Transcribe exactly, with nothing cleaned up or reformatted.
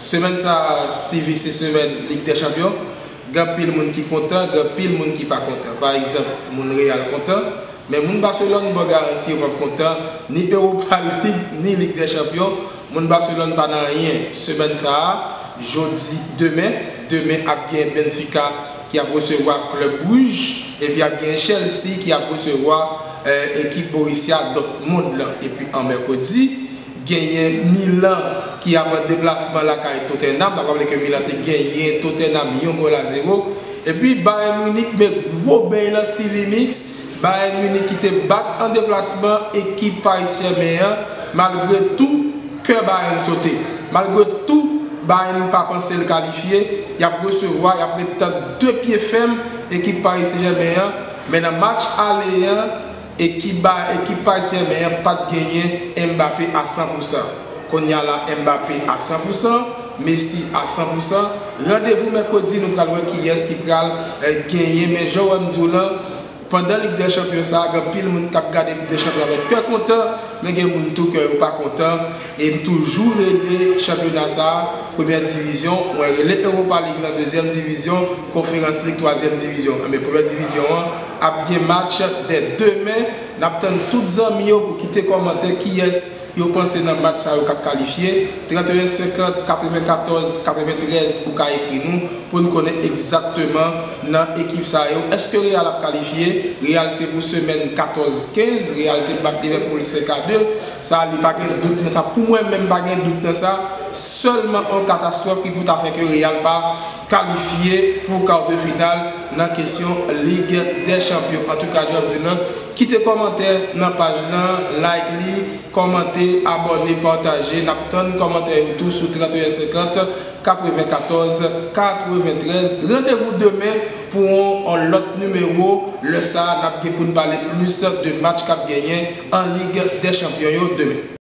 Semèn sa a, Steevie, se semèn Lig dè Chanpyon. Gen anpil moun ki kontan, gen anpil moun ki pa kontan. Pa egzanp, moun Real kontan, men moun Baselòn, m ba w garanti, yo p ap kontan, ni Europa League, ni Lig dè Chanpyon. Moun Baselòn pa nan anyen semèn sa a. Jodi, demen, demen ap gen Benfica ki ap resevwa Club Brugge, epi ap gen Chelsea ki ap resevwa eh, ekip Borussia Dortmund lan. Epi an mèkredi, genyen Milan ki ap an deplasman lakay Tottenham. N ap raple ke Milan te genyen Tottenham yon gòl a zewo. Epi Bayern Munich met gwo beny lan Steevie Mix. Bayern Munich ki te bat an deplasman ekip Paris Saint-Germain an, malgre tou, kè Bayern sote. Malgre tou, Bayern pa panse l kalifye, y ap resevwa, y ap ret tann de pye fèm ekip Paris Saint-Germain an, men nan match ale an, ekip ba ekip Paris Saint-Germain an pa t genyen Mbappé a san pou san. Kounye a la, Mbappé a san pou san, Messi a san pou san. Randevou mèkredi, nou pral wè kiyès ki pral eh, genyen, men jan w wè m di w lan, pandan Lig dè Chanpyon sa a, gen anpil moun k ap gade Lig dè Chanpyon avèk kè kontan, men gen moun tou kè yo pa kontan. E m toujou rele chanpyona sa a premyè divizyon, mwen rele Europa League lan dezyèm divizyon, Conference League twazyèm divizyon. Enben, premyè divizyon an ap gen match dè demen. N ap tann tout zanmi yo pou kite kòmantè kiyès yo panse nan match sa yo k ap kalifye. Trannteyen senkant, katrevenkatòz, katreventrèz, ou ka ekri nou pou n konnen egzakteman nan ekip sa yo. Èske Real ap kalifye? Real se pou semèn katòz kenz. Real te bat Liverpool senk a de. Sa, li pa gen dout nan sa. Pou mwen menm, pa gen dout nan sa. Sèlman yon katastwòf ki pou ta fè ke Real pa kalifye pou kar de final nan kesyon Lig dè Chanpyon. Antouka, jan m di nou, kite kòmantè nan paj lan, like li, kòmante, abòne, pataje. N ap tann kòmantè yo tou sou trannteyen senkant, katrevenkatòz, katreventrèz. Randevou demen pou yon, yon lòt nimewo. Lè sa a, n ap gen pou n pale plis de match k ap genyen an Lig dè Chanpyon yo demen.